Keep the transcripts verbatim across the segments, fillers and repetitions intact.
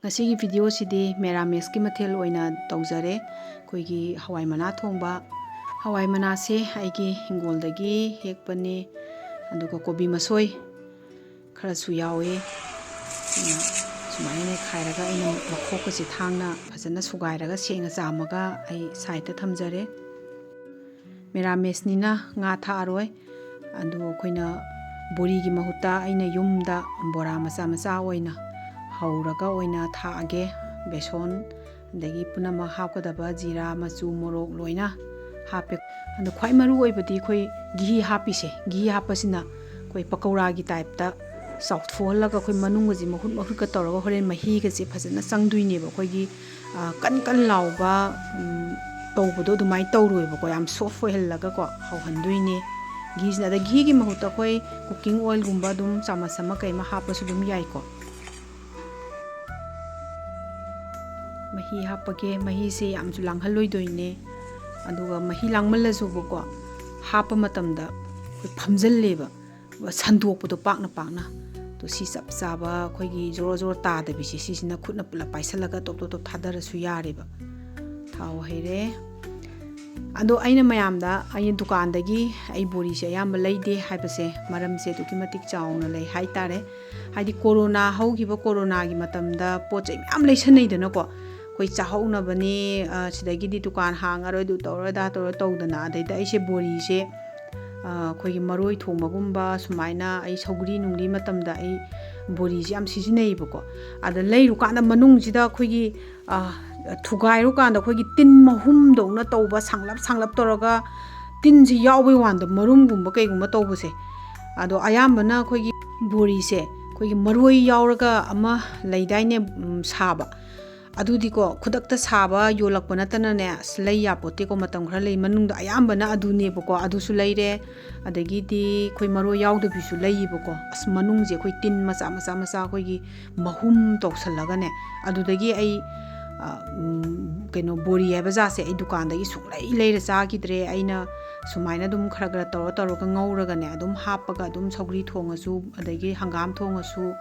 ꯉꯁꯤꯒꯤ ꯚꯤꯗꯤꯑꯣꯁꯤꯗꯤ ꯃꯦꯔꯥꯃꯦꯁꯀꯤ ꯃꯊꯦꯜ ꯑꯣꯏꯅ ꯇꯧꯖꯔꯦ꯫ ꯑꯩꯈꯣꯏꯒꯤ ꯍꯋꯥꯏ ꯃꯅꯥ ꯊꯣꯡꯕ꯫ ꯍꯋꯥꯏ ꯃꯅꯥꯁꯦ ꯑꯩꯒꯤ ꯍꯤꯡꯒꯣꯜꯗꯒꯤ ꯍꯦꯛꯄꯅꯦ, ꯑꯗꯨꯒ ꯀꯣꯕꯤ ꯃꯁꯣꯏ ꯈꯔꯁꯨ ꯌꯥꯎꯋꯦ꯫ ꯑꯗꯨꯅ ꯁꯨꯃꯥꯏꯅ ꯅꯩꯈꯥꯏꯔꯒ ꯑꯩꯅ ꯃꯈꯣꯛꯀꯁꯦ ꯊꯥꯡꯅ ꯐꯖꯅ ꯁꯨꯒꯥꯏꯔꯒ ꯁꯦꯡꯅ ꯆꯥꯝꯃꯒ ꯑꯩ ꯁꯥꯏꯠꯇ ꯊꯝꯖꯔꯦ꯫ ꯃꯦꯔꯥꯃꯦꯁꯅꯤꯅ ꯉꯥ ꯊꯥꯛꯑꯔꯣꯏ꯫ ꯑꯗꯨ ꯑꯩꯈꯣꯏꯅ ꯕꯣꯔꯤꯒꯤ ꯃꯍꯨꯠꯇ ꯑꯩꯅ ꯌꯨꯝꯗ ꯕꯣꯔꯥ ꯃꯆꯥ ꯃꯆꯥ ꯑꯣꯏꯅ ꯍꯧꯔꯒ ꯑꯣꯏꯅ ꯊꯥꯛꯑꯒꯦ꯫ ꯕꯦꯁꯣꯟ, ꯑꯗꯒꯤ ꯄꯨꯝꯅꯃꯛ ꯍꯥꯞꯀꯗꯕ ꯖꯤꯔꯥ, ꯃꯆꯨ, ꯃꯣꯔꯣꯛ ꯂꯣꯏꯅ ꯍꯥꯞꯄꯦ꯫ ꯑꯗꯣ ꯈ꯭ꯋꯥꯏ ꯃꯔꯨ ꯑꯣꯏꯕꯗꯤ ꯑꯩꯈꯣꯏ ꯘꯤ ꯍꯥꯞꯄꯤꯁꯦ꯫ ꯘꯤ ꯍꯥꯞꯄꯁꯤꯅ ꯑꯩꯈꯣꯏ ꯄꯀꯧꯔꯥꯒꯤ ꯇꯥꯏꯞꯇ ꯆꯥꯎꯊꯣꯛꯍꯜꯂꯒ ꯑꯩꯈꯣꯏ ꯃꯅꯨꯡꯒꯁꯦ ꯃꯍꯨꯠ ꯃꯍꯨꯠꯀ ꯇꯧꯔꯒ ꯍꯣꯔꯦꯟ ꯃꯍꯤꯒꯁꯦ ꯐꯖꯅ ꯆꯪꯗꯣꯏꯅꯦꯕ꯫ ꯑꯩꯈꯣꯏꯒꯤ, ꯑ, ꯀꯟ ꯀꯟ ꯂꯥꯎꯕ, ꯎꯝ, ꯇꯧꯕꯗꯣ ꯑꯗꯨꯃꯥꯏꯅ ꯇꯧꯔꯣꯏꯕꯀꯣ꯫ ꯌꯥꯝ ꯁꯣꯐ ꯑꯣꯏꯍꯜꯂꯒꯀꯣ ꯍꯧꯍꯟꯗꯣꯏꯅꯦ ꯘꯤꯁꯤꯅ꯫ ꯑꯗ ꯘꯤꯒꯤ ꯃꯍꯨꯠꯇ ꯑꯩꯈꯣꯏ ꯀꯨꯀꯤꯡ ꯑꯣꯏꯜꯒꯨꯝꯕ ꯑꯗꯨꯝ ꯆꯥꯃꯁ ꯑꯃ ꯀꯩ ꯑꯃ ꯍꯥꯞꯄꯁꯨ ꯑꯗꯨꯝ ꯌꯥꯏꯀꯣ꯫ ꯃꯍꯤ ꯍꯥꯞꯄꯒꯦ꯫ ꯃꯍꯤꯁꯦ ꯌꯥꯝꯁꯨ ꯂꯥꯡꯍꯜꯂꯣꯏꯗꯣꯏꯅꯦ꯫ ꯑꯗꯨꯒ ꯃꯍꯤ ꯂꯥꯡꯃꯜꯂꯁꯨꯕꯀꯣ, ꯍꯥꯞꯄ ꯃꯇꯝꯗ ꯑꯩꯈꯣꯏ ꯐꯝꯖꯜꯂꯦꯕ, ꯁꯟꯗꯣꯛꯄꯗꯣ ꯄꯥꯛꯅ ꯄꯥꯛꯅ꯫ ꯑꯗꯣ ꯁꯤ ꯆꯞ ꯆꯥꯕ ꯑꯩꯈꯣꯏꯒꯤ ꯖꯣꯔꯣ ꯖꯣꯔꯣ ꯇꯥꯗꯕꯤꯁꯦ, ꯁꯤꯁꯤꯅ ꯈꯨꯠꯅ ꯄꯨꯂꯞ ꯄꯥꯏꯁꯜꯂꯒ ꯇꯣꯞ ꯇꯣꯞ ꯇꯣꯞ ꯊꯥꯗꯔꯁꯨ ꯌꯥꯔꯦꯕ꯫ ꯊꯥꯎ ꯍꯩꯔꯦ꯫ ꯑꯗꯣ ꯑꯩꯅ ꯃꯌꯥꯝꯗ, ꯑꯩ ꯗꯨꯀꯥꯟꯗꯒꯤ ꯑꯩ ꯕꯣꯔꯤꯁꯦ ꯑꯌꯥꯝꯕ ꯂꯩꯗꯦ ꯍꯥꯏꯕꯁꯦ ꯃꯔꯝꯁꯦ ꯑꯗꯨꯛꯀꯤ ꯃꯇꯤꯛ ꯆꯥꯎꯅ ꯂꯩ ꯍꯥꯏꯇꯥꯔꯦ꯫ ꯍꯥꯏꯗꯤ ꯀꯣꯔꯣꯅꯥ ꯍꯧꯈꯤꯕ, ꯀꯣꯔꯣꯅꯥꯒꯤ ꯃꯇꯝꯗ ꯄꯣꯠ ꯆꯩ ꯃꯌꯥꯝ ꯂꯩꯁꯟꯅꯩꯗꯅꯀꯣ꯫ ꯑꯩꯈꯣꯏ ꯆꯥꯍꯧꯅꯕꯅꯤ, ꯑ, ꯁꯤꯗꯒꯤꯗꯤ ꯗꯨꯀꯥꯟ ꯍꯥꯡꯉꯔꯣꯏ, ꯑꯗꯨ ꯇꯧꯔꯣꯏ, ꯑꯗꯥ ꯇꯧꯔꯣꯏ ꯇꯧꯗꯅ꯫ ꯑꯗꯩꯗ ꯑꯩꯁꯦ ꯕꯣꯔꯤꯁꯦ, ꯑ, ꯑꯩꯈꯣꯏꯒꯤ ꯃꯔꯣꯏ ꯊꯣꯡꯕꯒꯨꯝꯕ ꯁꯨꯃꯥꯏꯅ, ꯑꯩ ꯁꯧꯒ꯭ꯔꯤ ꯅꯨꯡꯒ꯭ꯔꯤ ꯃꯇꯝꯗ ꯑꯩ ꯕꯣꯔꯤꯁꯦ ꯌꯥꯝ ꯁꯤꯖꯤꯟꯅꯩꯌꯦꯕꯀꯣ꯫ ꯑꯗ ꯂꯩꯔꯨꯀꯥꯟꯗ ꯃꯅꯨꯡꯁꯤꯗ ꯑꯩꯈꯣꯏꯒꯤ, ꯑ, ꯊꯨꯒꯥꯏꯔꯨꯀꯥꯟꯗ ꯑꯩꯈꯣꯏꯒꯤ ꯇꯤꯟ ꯃꯍꯨꯝꯗꯧꯅ ꯇꯧꯕ, ꯁꯥꯡꯂꯞ ꯁꯥꯡꯂꯞ ꯇꯧꯔꯒ ꯇꯤꯟꯁꯤ ꯌꯥꯎꯕꯩ ꯋꯥꯟꯗ, ꯃꯔꯨꯝꯒꯨꯝꯕ ꯀꯩꯒꯨꯝꯕ ꯇꯧꯕꯁꯦ꯫ ꯑꯗꯣ ꯑꯌꯥꯝꯕꯅ ꯑꯩꯈꯣꯏꯒꯤ ꯕꯣꯔꯤꯁꯦ ꯑꯩꯈꯣꯏꯒꯤ ꯃꯔꯣꯏ ꯌꯥꯎꯔꯒ ꯑꯃ ꯂꯩꯗꯥꯏꯅꯦ, ꯎꯝ, ꯁꯥꯕ꯫ ꯑꯗꯨꯗꯤꯀꯣ, ꯈꯨꯗꯛꯇ ꯁꯥꯕ ꯌꯣꯜꯂꯛꯄ ꯅꯠꯇꯅꯅꯦ, ꯑꯁ, ꯂꯩ ꯌꯥꯄꯣꯠꯇꯦꯀꯣ꯫ ꯃꯇꯝ ꯈꯔ ꯂꯩ ꯃꯅꯨꯡꯗ ꯑꯌꯥꯝꯕꯅ ꯑꯗꯨꯅꯦꯕꯀꯣ, ꯑꯗꯨꯁꯨ ꯂꯩꯔꯦ꯫ ꯑꯗꯒꯤꯗꯤ ꯑꯩꯈꯣꯏ ꯃꯔꯣꯏ ꯌꯥꯎꯗꯕꯤꯁꯨ ꯂꯩꯌꯦꯕꯀꯣ꯫ ꯑꯁ, ꯃꯅꯨꯡꯁꯦ ꯑꯩꯈꯣꯏ ꯇꯤꯟ ꯃꯆꯥ ꯃꯆꯥ ꯃꯆꯥ ꯑꯩꯈꯣꯏꯒꯤ ꯃꯍꯨꯝ ꯇꯧꯁꯜꯂꯒꯅꯦ꯫ ꯑꯗꯨꯗꯒꯤ ꯑꯩ, ꯑ, ꯎꯝ, ꯀꯩꯅꯣ, ꯕꯣꯔꯤ ꯍꯥꯏꯕ ꯖꯥꯠꯁꯦ ꯑꯩ ꯗꯨꯀꯥꯟꯗꯒꯤ ꯁꯨꯡꯂꯩ ꯂꯩꯔ ꯆꯥꯈꯤꯗ꯭ꯔꯦ꯫ ꯑꯩꯅ ꯁꯨꯃꯥꯏꯅ ꯑꯗꯨꯝ ꯈꯔ ꯈꯔ ꯇꯧꯔ ꯇꯧꯔꯒ ꯉꯧꯔꯒꯅꯦ, ꯑꯗꯨꯝ ꯍꯥꯞꯄꯒ ꯑꯗꯨꯝ ꯁꯧꯒ꯭ꯔꯤ ꯊꯣꯡꯉꯁꯨ, ꯑꯗꯒꯤ ꯍꯪꯒꯥꯝ ꯊꯣꯡꯉꯁꯨ,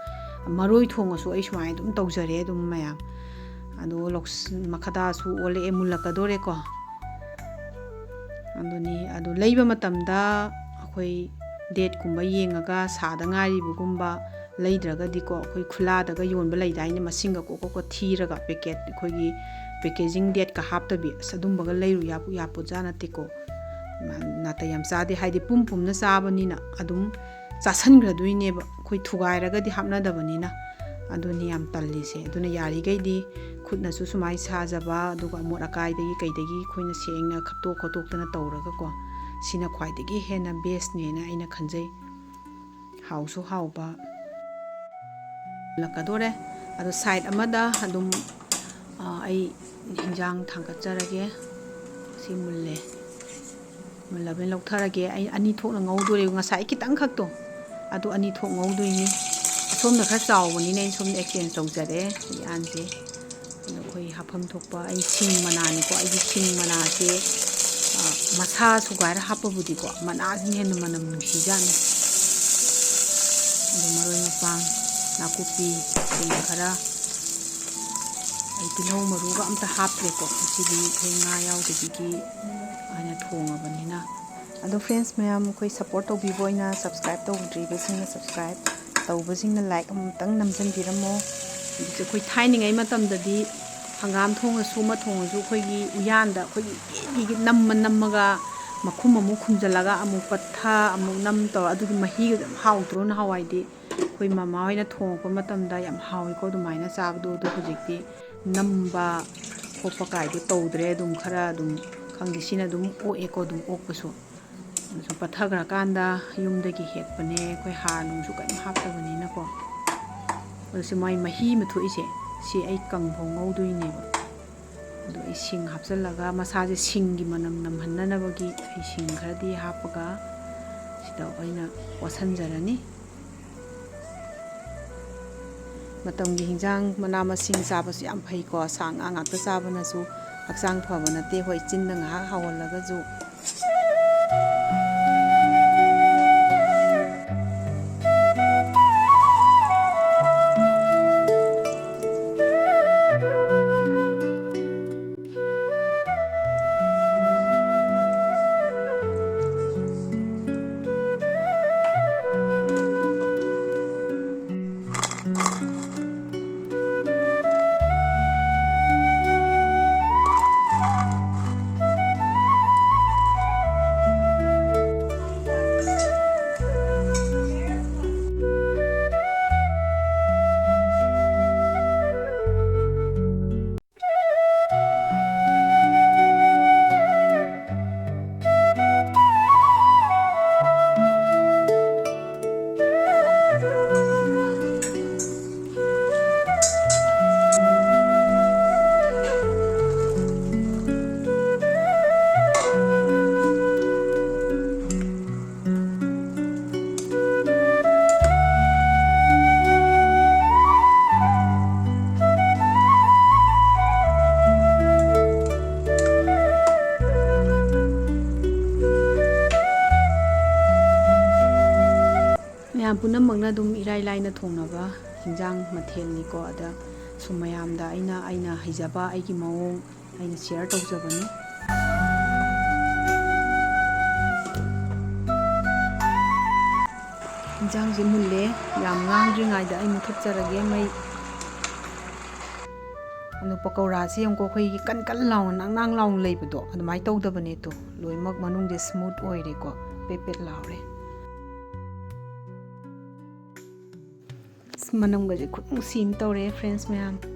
ꯃꯔꯣꯏ ꯊꯣꯡꯉꯁꯨ ꯑꯩ ꯁꯨꯃꯥꯏꯅ ꯑꯗꯨꯝ ꯇꯧꯖꯔꯦ ꯑꯗꯨꯝ ꯃꯌꯥꯝ꯫ ꯑꯗꯣ ꯂꯧꯁ-, ꯃꯈꯥꯗꯥꯁꯨ ꯑꯣꯜꯂꯛꯑꯦ, ꯃꯨꯜꯂꯛꯀꯗꯣꯔꯦꯀꯣ꯫ ꯑꯗꯨꯅꯤ, ꯑꯗꯨ ꯂꯩꯕ ꯃꯇꯝꯗ ꯑꯩꯈꯣꯏ date ꯀꯨꯝꯕ ꯌꯦꯡꯉꯒ, ꯁꯥꯗ ꯉꯥꯏꯔꯤꯕꯒꯨꯝꯕ ꯂꯩꯗ꯭ꯔꯒꯗꯤꯀꯣ, ꯑꯩꯈꯣꯏ ꯈꯨꯂꯥꯗꯒ ꯌꯣꯟꯕ ꯂꯩꯗꯥꯏꯅꯦ, ꯃꯁꯤꯡꯒ ꯀꯣꯛ ꯀꯣꯛ ꯀꯣꯛ ꯊꯤꯔꯒ, packet, ꯑꯩꯈꯣꯏꯒꯤ packaging date ꯀ ꯍꯥꯞꯇꯕꯤ, ꯑꯁ, ꯑꯗꯨꯝꯕꯒ ꯂꯩꯔꯨ ꯌꯥꯄꯣ-, ꯌꯥꯄꯣꯠꯖꯥꯠ ꯅꯠꯇꯦꯀꯣ꯫ ꯅꯥꯇꯩ ꯌꯥꯝ ꯆꯥꯗꯦ, ꯍꯥꯏꯗꯤ ꯄꯨꯝ ꯄꯨꯝꯅ ꯆꯥꯕꯅꯤꯅ ꯑꯗꯨꯝ ꯆꯥꯁꯟꯈ꯭ꯔꯗꯣꯏꯅꯦꯕ, ꯑꯩꯈꯣꯏ ꯊꯨꯒꯥꯏꯔꯒꯗꯤ ꯍꯥꯞꯅꯗꯕꯅꯤꯅ꯫ ꯑꯗꯨꯅꯤ ꯌꯥꯝ ꯇꯜꯂꯤꯁꯦ꯫ ꯑꯗꯨꯅ ꯌꯥꯔꯤꯈꯩꯗꯤ ꯈꯨꯠꯅꯁꯨ ꯁꯨꯃꯥꯏꯅ ꯁꯥꯖꯕ, ꯑꯗꯨꯒ ꯑꯃꯣꯠ ꯑꯀꯥꯏꯗꯒꯤ ꯀꯩꯗꯒꯤ ꯑꯩꯈꯣꯏꯅ ꯁꯦꯡꯅ ꯈꯞꯇꯣꯛ ꯈꯣꯠꯇꯣꯛꯇꯅ ꯇꯧꯔꯒꯀꯣ, ꯁꯤꯅ ꯈ꯭ꯋꯥꯏꯗꯒꯤ ꯍꯦꯟꯅ best ꯅꯦꯅ ꯑꯩꯅ ꯈꯟꯖꯩ꯫ ꯍꯥꯎꯁꯨ ꯍꯥꯎꯕ꯫ ꯂꯛꯀꯗꯣꯔꯦ꯫ ꯑꯗꯣ side ꯑꯃꯗ ꯑꯗꯨꯝ, ꯑ, ꯑꯩ ꯍꯤꯟꯖꯥꯡ ꯊꯥꯡꯒꯠꯆꯔꯒꯦ꯫ ꯁꯤ ꯃꯨꯜꯂꯦ꯫ ꯃꯨꯜꯂꯕꯅꯤꯅ ꯂꯧꯊꯔꯒꯦ꯫ ꯑꯩ ꯑꯅꯤ ꯊꯣꯛꯅ ꯉꯧꯗꯣꯔꯦ꯫ ꯉꯁꯥꯏ ꯈꯤꯇꯪꯈꯛꯇꯣ, ꯑꯗꯨ ꯑꯅꯤ ꯊꯣꯛ ꯉꯧꯗꯣꯏꯅꯤ꯫ ꯑꯁꯣꯝꯗ ꯈꯔ ꯆꯥꯎꯕꯅꯤꯅ ꯑꯩꯅ ꯁꯣꯝꯗ exchange ꯇꯧꯖꯔꯦ ꯎꯌꯥꯟꯁꯦ꯫ ꯑꯗꯣ ꯑꯩꯈꯣꯏ ꯍꯥꯞꯐꯝ ꯊꯣꯛꯄ, ꯑꯩ ꯁꯤꯡ ꯃꯅꯥꯅꯤꯀꯣ, ꯑꯩꯒꯤ ꯁꯤꯡ ꯃꯅꯥꯁꯦ, ꯑ, ꯃꯁꯥ ꯁꯨꯒꯥꯏꯔ ꯍꯥꯞꯄꯕꯨꯗꯤꯀꯣ, ꯃꯅꯥꯁꯤꯅ ꯍꯦꯟꯅ ꯃꯅꯝ ꯅꯨꯡꯁꯤꯖꯥꯠꯅꯤ꯫ ꯑꯗꯨ ꯃꯔꯣꯏ ꯃꯄꯥꯡ, ꯅꯥꯀꯨꯞꯄꯤ, ꯁꯤꯡ ꯈꯔ, ꯑꯩ ꯇꯤꯜꯍꯧ ꯃꯔꯨꯒ ꯑꯝꯇ ꯍꯥꯞꯇ꯭ꯔꯦꯀꯣ, ꯉꯁꯤꯗꯤ ꯑꯩꯈꯣꯏ ꯉꯥ ꯌꯥꯎꯗꯕꯤꯒꯤ ꯑꯣꯏꯅ ꯊꯣꯡꯉꯕꯅꯤꯅ꯫ ꯑꯗꯣ friends ꯃꯌꯥꯝ, ꯑꯩꯈꯣꯏ support ꯇꯧꯕꯤꯕ ꯑꯣꯏꯅ subscribe ꯇꯧꯗ꯭ꯔꯤꯕꯁꯤꯡꯅ subscribe ꯇꯧꯕꯁꯤꯡꯅ like ꯑꯃꯨꯛꯇꯪ ꯅꯝꯁꯤꯟꯕꯤꯔꯝꯃꯣ꯫ ꯑꯗꯨꯁꯨ ꯑꯩꯈꯣꯏ ꯊꯥꯏꯅꯉꯩ ꯃꯇꯝꯗꯗꯤ ꯍꯪꯒꯥꯝ ꯊꯣꯡꯉꯁꯨ ꯑꯃ ꯊꯣꯡꯉꯁꯨ ꯑꯩꯈꯣꯏꯒꯤ ꯎꯌꯥꯟꯗ ꯑꯩꯈꯣꯏꯒꯤ ꯏꯒꯤ ꯅꯝꯃ ꯅꯝꯃꯒ ꯃꯈꯨꯝ ꯑꯃꯨꯛ ꯈꯨꯝꯖꯤꯜꯂꯒ ꯑꯃꯨꯛ ꯄꯠꯊ ꯑꯃꯨꯛ ꯅꯝ ꯇꯧꯔ ꯑꯗꯨꯒꯤ ꯃꯍꯤꯒꯗꯣ ꯌꯥꯝ ꯍꯥꯎꯇ꯭ꯔꯣ ꯅꯍꯥꯟꯋꯥꯏꯗꯤ? ꯑꯩꯈꯣꯏ ꯃꯃꯥ ꯍꯣꯏꯅ ꯊꯣꯡꯉꯛꯄ ꯃꯇꯝꯗ ꯌꯥꯝ ꯍꯥꯎꯋꯤꯀꯣ ꯑꯗꯨꯃꯥꯏꯅ ꯆꯥꯕꯗꯣ꯫ ꯑꯗꯣ ꯍꯧꯖꯤꯛꯇꯤ ꯅꯝꯕ ꯈꯣꯠꯄ ꯀꯥꯏꯗꯣ ꯇꯧꯗ꯭ꯔꯦ꯫ ꯑꯗꯨꯝ ꯈꯔ ꯑꯗꯨꯝ ꯈꯪꯗꯦ, ꯁꯤꯅ ꯑꯗꯨꯝ ꯑꯣꯛꯑꯦꯀꯣ, ꯑꯗꯨꯝ ꯑꯣꯛꯄꯁꯨ꯫ ꯑꯗꯨꯁꯨ ꯄꯠꯊꯈ꯭ꯔꯀꯥꯟꯗ ꯌꯨꯝꯗꯒꯤ ꯍꯦꯛꯄꯅꯦ, ꯑꯩꯈꯣꯏ ꯍꯥꯔ ꯅꯨꯡꯁꯨ ꯀꯔꯤꯝ ꯍꯥꯞꯇꯕꯅꯤꯅꯀꯣ꯫ ꯑꯗꯨꯁꯨ ꯃꯥꯏ ꯃꯍꯤ ꯑꯃ ꯊꯣꯛꯏꯁꯦ, ꯁꯤ ꯑꯩ ꯀꯪꯐꯥꯎ ꯉꯧꯗꯣꯏꯅꯦꯕ꯫ ꯑꯗꯣ ꯑꯩ ꯁꯤꯡ ꯍꯥꯞꯆꯤꯜꯂꯒ ꯃꯁꯥꯁꯦ ꯁꯤꯡꯒꯤ ꯃꯅꯝ ꯅꯝꯍꯟꯅꯅꯕꯒꯤ ꯑꯩ ꯁꯤꯡ ꯈꯔꯗꯤ ꯍꯥꯞꯄꯒ ꯁꯤꯗ ꯑꯩꯅ ꯑꯣꯠꯁꯟꯖꯔꯅꯤ꯫ ꯃꯇꯝꯒꯤ ꯍꯤꯟꯖꯥꯡ ꯃꯅꯥ ꯃꯁꯤꯡ ꯆꯥꯕꯁꯨ ꯌꯥꯝ ꯐꯩꯀꯣ꯫ ꯁꯥ ꯉꯥ ꯉꯥꯛꯇ ꯆꯥꯕꯅꯁꯨ ꯍꯛꯆꯥꯡ ꯐꯕ ꯅꯠꯇꯦ꯫ ꯍꯣꯏ, ꯆꯤꯟꯗ ꯉꯥꯏꯍꯥꯛ ꯍꯥꯎꯍꯜꯂꯒꯁꯨ꯫ ꯂꯥꯏꯅ ꯊꯣꯡꯅꯕ ꯍꯤꯟꯖꯥꯡ ꯃꯊꯦꯜꯅꯤꯀꯣ꯫ ꯑꯗ ꯁꯨꯝ ꯃꯌꯥꯝꯗ ꯑꯩꯅ, ꯑꯩꯅ ꯍꯩꯖꯕ ꯑꯩꯒꯤ ꯃꯑꯣꯡ ꯑꯩꯅ share ꯇꯧꯖꯕꯅꯤ꯫ ꯍꯤꯟꯖꯥꯡꯁꯦ ꯃꯨꯜꯂꯦ, ꯌꯥꯝ ꯉꯥꯡꯗ꯭ꯔꯤꯉꯩꯗ ꯑꯩ ꯃꯨꯊꯠꯆꯔꯒꯦ ꯃꯩ꯫ ꯑꯗꯣ ꯄꯀꯧꯔꯥꯁꯦ ꯌꯦꯡꯉꯨꯀꯣ, ꯑꯩꯈꯣꯏꯒꯤ ꯀꯟ ꯀꯟ ꯂꯥꯎꯅ ꯅꯥꯡ ꯅꯥꯡ ꯂꯥꯎꯅ ꯂꯩꯕꯗꯣ ꯑꯗꯨꯃꯥꯏꯅ ꯇꯧꯗꯕꯅꯦ꯫ ꯇꯣ, ꯂꯣꯏꯅꯃꯛ ꯃꯅꯨꯡꯁꯦ smooth ꯑꯣꯏꯔꯦꯀꯣ, ꯄꯦꯠ ꯄꯦꯠ ꯂꯥꯎꯔꯦ꯫ ꯑꯁ, ꯃꯅꯝꯒꯁꯦ ꯈꯨꯅꯨꯡꯁꯤ ꯑꯃ ꯇꯧꯔꯦ friends ꯃꯌꯥꯝ꯫